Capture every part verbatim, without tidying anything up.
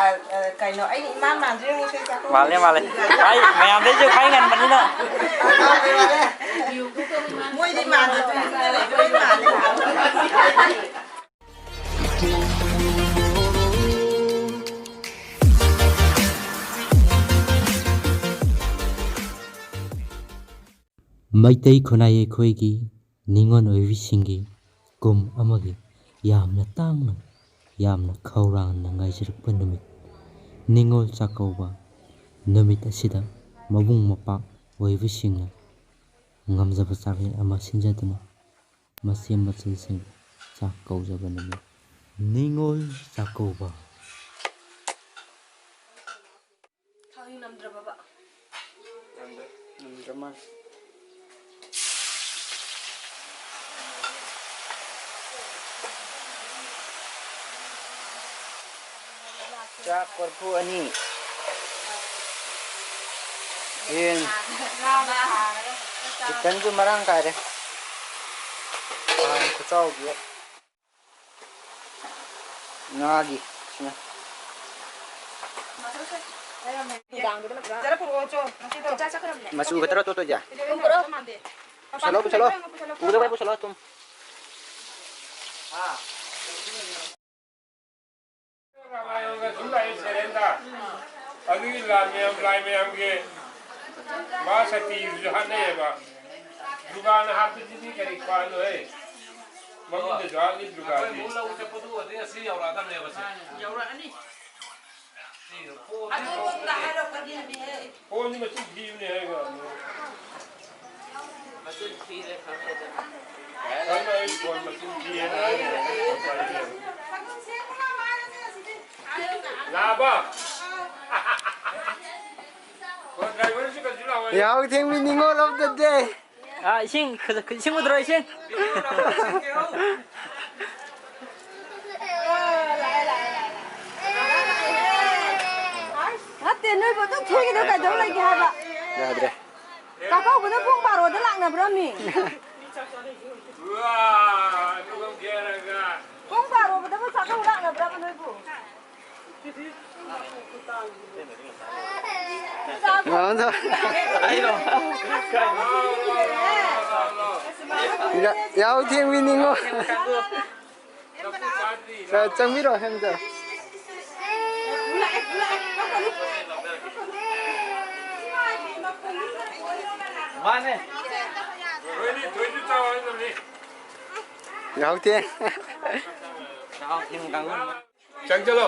ꯑ, ꯀꯩꯅꯣ, ꯑꯩꯅ ꯏꯃꯥꯟ ꯃꯥꯟꯗ꯭ꯔꯤꯉꯩ ꯏꯁꯩ ꯆꯥꯛꯈꯨꯝ ꯃꯥꯜꯂꯦ, ꯃꯥꯜꯂꯦ꯫ ꯑꯩ ꯃꯌꯥꯝꯗꯩꯁꯨ ꯈ꯭ꯋꯥꯏ ꯉꯟꯕꯅꯤꯅ꯫ ꯃꯣꯏꯗꯤ ꯃꯥꯟꯗꯦ, ꯃꯣꯏꯗꯤ ꯃꯥꯟꯗꯦ꯫ ꯃꯩꯇꯩ ꯈꯨꯟꯅꯥꯏ ꯑꯩꯈꯣꯏꯒꯤ ꯅꯤꯉꯣꯜ ꯑꯣꯏꯕꯤꯁꯤꯡꯒꯤ ꯀꯨꯝ ꯑꯃꯒꯤ ꯌꯥꯝꯅ ꯇꯥꯡꯅ, ꯌꯥꯝꯅ ꯈꯧꯔꯥꯡꯅ ꯉꯥꯏꯖꯔꯛꯄ ꯅꯨꯃꯤꯠ, ꯅꯤꯉꯣꯜ ꯆꯥꯛꯀꯧꯕ ꯅꯨꯃꯤꯠ ꯑꯁꯤꯗ ꯃꯕꯨꯡ ꯃꯧꯄ꯭ꯋꯥ ꯑꯣꯏꯕꯁꯤꯡꯅ ꯉꯝꯖꯕ ꯆꯥꯛꯂꯦꯟ ꯑꯃ ꯁꯤꯟꯖꯗꯨꯅ ꯃꯆꯦ ꯃꯆꯜꯁꯤꯡ ꯆꯥꯛ ꯀꯧꯖꯕ ꯅꯨꯃꯤꯠ꯫ ꯅꯤꯉꯣꯜ ꯆꯥꯛꯀꯧꯕ꯫ ꯊꯥꯎ ꯅꯝꯗ꯭ꯔꯕꯕ? ꯅꯝꯗ꯭ꯔꯦ꯫ ꯅꯝꯗ꯭ꯔ ꯃꯥꯜꯂꯦ꯫ ꯆꯥꯛ ꯀꯣꯔꯐꯨ ꯑꯅꯤ꯫ ꯌꯦꯟ꯫ ꯆꯤꯛꯀꯟꯁꯨ ꯃꯔꯥꯡ ꯀꯥꯏꯔꯦ꯫ ꯈꯥꯡ ꯈꯨꯆꯥꯎꯗꯤ꯫ ꯉꯥꯒꯤ ꯁꯤꯅ꯫ ꯅꯨꯡꯗꯥꯡꯗꯨꯗ ꯅꯠꯇ꯭ꯔꯥ? ꯃꯆꯨ ꯈꯛꯇꯔꯣ ꯇꯣꯠꯇꯣꯏꯁꯦ? ꯄꯨꯔꯛꯑꯣ꯫ ꯄꯨꯁꯜꯂꯣ, ꯄꯨꯁꯜꯂꯣ꯫ ꯄꯨꯗꯕꯩ ꯄꯨꯁꯜꯂꯣ, ꯊꯨꯝ꯫ ꯑꯗꯨꯒꯤ ꯂꯥꯏ ꯃꯌꯥꯝ, ꯂꯥꯏ ꯃꯌꯥꯝꯒꯤ ꯃꯥ ꯁꯛꯇꯤꯗꯨꯁꯨ ꯍꯥꯠꯅꯩꯌꯦꯕ꯫ ꯗꯨꯔꯒꯥꯅ ꯍꯥꯠꯄꯁꯤꯗꯤ ꯀꯔꯤ ꯈ꯭ꯋꯥꯡꯅꯣꯍꯦ? ꯃꯃꯤꯡꯗꯁꯨ ꯍꯥꯠꯂꯤ ꯗꯨꯔꯒꯥꯗꯤ꯫ ꯑꯩꯈꯣꯏ ꯂꯧ ꯆꯠꯄꯗꯨ ꯑꯣꯏꯔꯗꯤ ꯑꯁꯤ ꯌꯧꯔꯛꯑꯗꯕꯅꯦꯕ ꯁꯦ꯫ ꯌꯧꯔꯛꯑꯅꯤ꯫ ꯑꯗꯣꯝꯗ ꯍꯥꯏꯔꯛꯄꯒꯤꯅꯦꯍꯦ꯫ ꯐꯣꯟꯁꯤ ꯃꯆꯤꯟ ꯊꯤꯕꯅꯦ ꯍꯥꯏꯕ꯫ ꯃꯆꯤꯟ ꯊꯤꯔꯦ ꯈꯪꯉꯦꯗꯅ꯫ ꯈꯪꯉꯦ ꯑꯩ ꯐꯣꯟ ꯃꯆꯤꯟ ꯊꯤꯌꯦꯅ ꯍꯥꯏꯔꯤꯅꯦ꯫ ꯂꯥꯛꯑꯕ? ꯐꯣꯟ ꯗ꯭ꯔꯥꯏꯚꯔꯁꯤ ꯀꯩꯁꯨ ꯂꯥꯛꯑꯣꯏ꯫ ꯌꯥꯍꯧ ꯊꯦꯡꯕꯤ ꯅꯤꯉꯣꯜ of the day꯫ ꯑꯥ, ꯏꯁꯤꯡ, ꯈꯖ-, ꯏꯁꯤꯡ ꯎꯗ꯭ꯔꯣ, ꯏꯁꯤꯡ? ꯅꯠꯇꯦ, ꯅꯣꯏꯕꯨ ꯑꯗꯨꯝ ꯊꯦꯡꯉꯤꯗꯣ ꯀꯩꯗꯧ ꯂꯩꯒꯦ ꯍꯥꯏꯕ? ꯌꯥꯗ꯭ꯔꯦ꯫ ꯆꯥꯛꯀꯧꯕꯅ ꯄꯨꯡ ꯕꯥꯔꯣꯗ ꯂꯥꯛꯅꯕ꯭ꯔꯥ ꯃꯤ? ꯄꯨꯡ ꯕꯥꯔꯣꯗꯕꯨ ꯆꯥꯛꯀꯧꯕ ꯂꯥꯛꯅꯕ꯭ꯔꯕ ꯅꯣꯏꯕꯨ? ꯌꯥ-, ꯌꯥꯍꯧ ꯊꯦꯡꯕꯤꯅꯤꯡꯉꯣ꯫ ꯆ-, ꯆꯪꯕꯤꯔꯣ, ꯍꯦꯝꯆꯥ꯫ ꯃꯥꯅꯦ꯫ ꯌꯥꯍꯧ ꯊꯦꯡ꯫ ꯌꯥꯍꯧ ꯊꯦꯡ ꯀꯥꯡꯕꯨ꯫ ꯆꯪꯁꯤꯜꯂꯣ꯫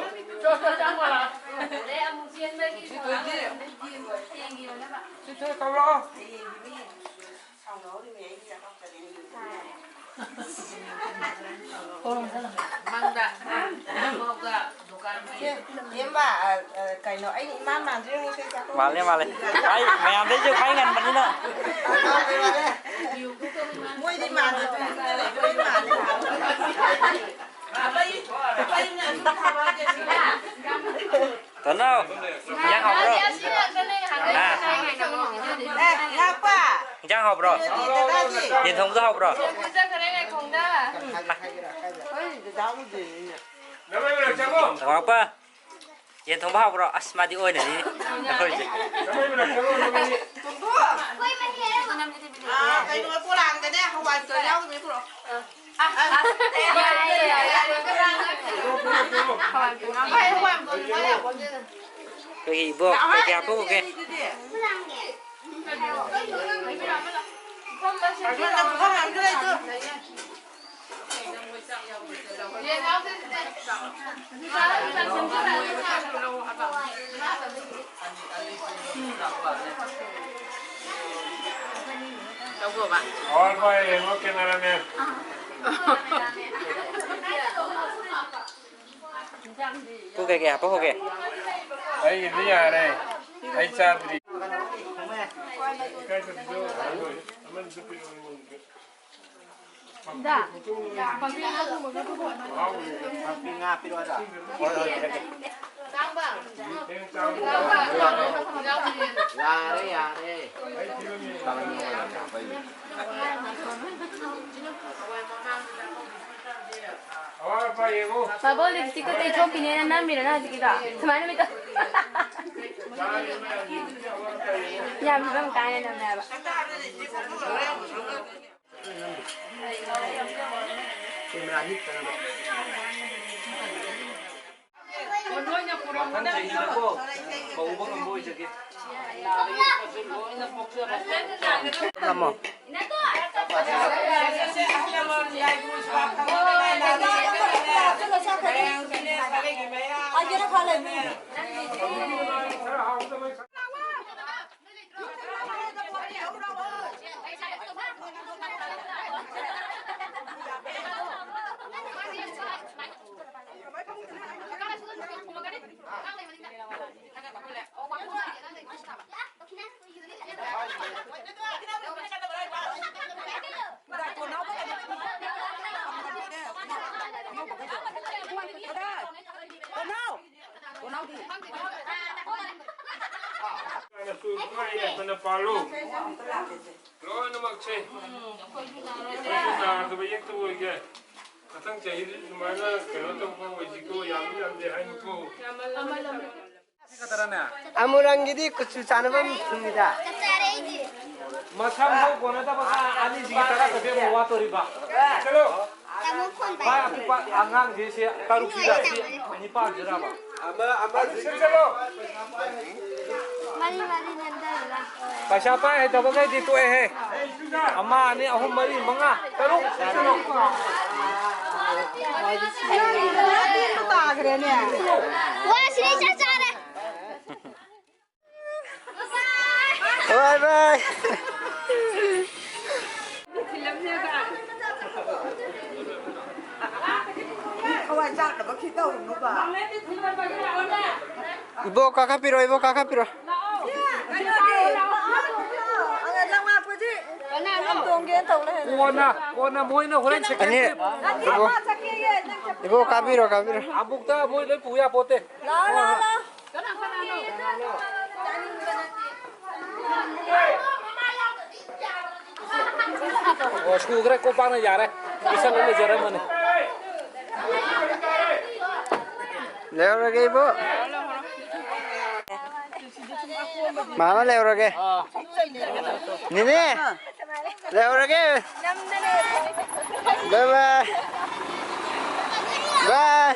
ꯃꯥꯡꯗ ꯅꯪ ꯐꯥꯎꯗ ꯗꯨꯀꯥꯟꯒꯤ ꯏꯃꯥ, ꯑ, ꯑ, ꯀꯩꯅꯣ, ꯑꯩꯅ ꯏꯃꯥ ꯃꯥꯟꯗ꯭ꯔꯤꯉꯩ ꯀꯩ ꯆꯥꯛ ꯃꯥꯜꯂꯦ, ꯃꯥꯜꯂꯦ꯫ ꯑꯩ ꯃꯌꯥꯝꯗꯩꯁꯨ ꯈ꯭ꯋꯥꯏ ꯉꯟꯕꯅꯤꯅ꯫ ꯃꯣꯏꯗꯤ ꯃꯥꯟꯗꯦ, ꯃꯣꯏꯗꯤ ꯃꯥꯜꯂꯦ꯫ ꯇꯣꯅꯥꯎ, ꯏꯟꯖꯥꯡ ꯍꯥꯎꯕ꯭ꯔꯣ? ꯍꯥ? ꯑꯦ, ꯉꯥꯛꯄ! ꯏꯟꯖꯥꯡ ꯍꯥꯎꯕ꯭ꯔꯣ? ꯗꯗꯥꯖꯤ꯫ ꯌꯦꯟ ꯊꯣꯡꯕꯗꯣ ꯍꯥꯎꯕ꯭ꯔꯣ? ꯍꯣꯏ, ꯗꯗꯥ ꯎꯗꯦꯅꯦ꯫ ꯉꯥꯛꯄ, ꯌꯦꯟ ꯊꯣꯡꯕ ꯍꯥꯎꯕ꯭ꯔꯣ? ꯑꯁ, ꯃꯥꯗꯤ ꯑꯣꯏꯅꯅꯤ ꯑꯩꯈꯣꯏꯁꯦ꯫ ꯑꯥ, ꯀꯩꯅꯣ, ꯄꯣꯂꯥꯡꯗꯅꯦ, ꯍꯋꯥꯏ ꯃꯇꯣꯟ ꯌꯥꯎꯔꯤꯕꯅꯦ, ꯄꯨꯔꯛꯑꯣ꯫ ꯑꯩꯈꯣꯏꯒꯤ ꯏꯕꯣꯛ ꯀꯩꯀꯩ ꯍꯥꯞꯄꯧꯒꯦ? ꯇꯧꯈꯣꯕ꯫ ꯑꯋꯥꯠꯄ ꯌꯦꯡꯉꯣ, cameraman꯫ ꯀꯨ ꯀꯩꯀꯩ ꯍꯥꯞꯄ ꯍꯧꯒꯦ? ꯑꯩꯒꯤꯗꯤ ꯌꯥꯔꯦ꯫ ꯑꯩ ꯆꯥꯗ꯭ꯔꯤ꯫ ꯉꯥ ꯄꯤꯔꯛꯑꯣ, ꯑꯣꯖꯥ꯫ ꯍꯣꯏ, ꯍꯣꯏ, ꯄꯤꯔꯛꯀꯦ꯫ ꯌꯥꯔꯦ, ꯌꯥꯔꯦ꯫ ꯕꯥꯕꯣꯛ, ꯂꯤꯞꯁꯇꯤꯛꯇꯣ ꯇꯩꯊꯣꯛꯈꯤꯅꯦꯅ ꯅꯝꯃꯤꯔꯣ ꯅꯪ ꯍꯧꯖꯤꯛꯀꯤꯗꯣ? ꯁꯨꯃꯥꯏꯅ ꯃꯤꯠꯇ ꯌꯥꯝ ꯐꯤꯕꯝ ꯀꯥꯏꯅ ꯅꯝꯃꯦ ꯍꯥꯏꯕ꯫ ꯃꯊꯪ ꯆꯍꯤꯗꯀꯣ ꯀꯧꯕ ꯉꯝꯕ ꯑꯣꯏꯖꯒꯦ꯫ ꯊꯝꯃꯣ꯫ ꯄꯥꯜꯂꯨ꯫ ꯂꯣꯏꯅꯃꯛꯁꯦ꯫ ꯑꯩꯈꯣꯏꯁꯨ ꯅꯥꯗꯕ ꯌꯦꯛꯇꯕ ꯑꯣꯏꯒꯦ꯫ ꯃꯊꯪ ꯆꯍꯤꯗꯁꯨ ꯁꯨꯃꯥꯏꯅ ꯀꯩꯅꯣ ꯇꯧꯕ ꯑꯣꯏꯁꯤꯀꯣ, ꯌꯥꯝꯗꯤ ꯌꯥꯝꯗꯦ ꯍꯥꯏꯅꯨꯀꯣ꯫ ꯑꯃꯨꯔꯪꯒꯤꯗꯤ ꯀꯨꯆꯨ ꯆꯥꯟꯅꯕ ꯐꯪꯉꯤꯗ꯫ ꯃꯁꯝꯗꯣ ꯀꯣꯟꯅꯗꯕꯒ ꯑꯅꯤꯁꯤꯒꯤ ꯇꯔꯥ ꯆꯠꯄꯤ ꯑꯃꯨꯛ ꯋꯥꯠꯇꯣꯔꯤꯕ꯫ ꯆꯠꯂꯣ꯫ ꯚꯥꯏ ꯑꯄꯤꯛꯄ ꯑꯉꯥꯡꯁꯦ ꯁꯤ ꯇꯔꯨꯛꯁꯤꯗ ꯁꯤ ꯅꯤꯄꯥꯟꯁꯤꯔꯕ? ꯑꯃ, ꯑꯃ ꯆꯠꯂꯣ꯫ ꯃꯔꯤ ꯃꯔꯤ ꯅꯦꯝꯊꯔꯒ꯫ ꯄꯩꯁꯥ ꯄꯥꯏ ꯍꯩꯇꯕꯈꯩꯗꯤ ꯇꯣꯛꯑꯦꯍꯦ꯫ ꯑꯃ, ꯑꯅꯤ, ꯑꯍꯨꯝ, ꯃꯔꯤ, ꯃꯉꯥ, ꯇꯔꯨꯛ꯫ ꯇꯥꯈ꯭ꯔꯦꯅꯦ꯫ ꯋꯥ ꯁꯤꯗꯩ ꯆꯞ ꯆꯥꯔꯦ꯫ ꯕꯥꯏ ꯕꯥꯏ꯫ ꯏꯕꯣ, ꯀꯥꯈꯠꯄꯤꯔꯣ, ꯏꯕꯣ, ꯀꯥꯈꯠꯄꯤꯔꯣ꯫ ꯀꯣꯟꯅ, ꯀꯣꯟꯅ ꯃꯣꯏꯅ ꯍꯣꯔꯦꯟ second ꯑꯅꯤ꯫ Ibu, Ibu, kabiro, kabiro. ꯑꯃꯨꯛꯇ ꯃꯣꯏ ꯂꯣꯏ ꯄꯨ ꯌꯥꯄꯣꯠꯇꯦ꯫ ꯂꯥꯛꯑꯣ, ꯂꯥꯛꯑꯣ, ꯂꯥꯛꯑꯣ꯫ ꯑꯣ, ꯁꯨꯈ꯭ꯔꯦ, ꯀꯣꯝꯄꯥꯛꯅ ꯌꯥꯔꯦ꯫ ꯄꯤꯁꯜꯂ ꯂꯩꯖꯔꯝꯃꯅꯤ꯫ ꯂꯩꯍꯧꯔꯒꯦ ꯏꯕꯣ꯫ ꯃꯥꯃ ꯂꯩꯍꯧꯔꯒꯦ꯫ ꯅꯦꯅꯦ ꯂꯩꯍꯧꯔꯒꯦ꯫ ꯕꯥꯏ ꯕꯥꯏ꯫ ꯕꯥꯏ꯫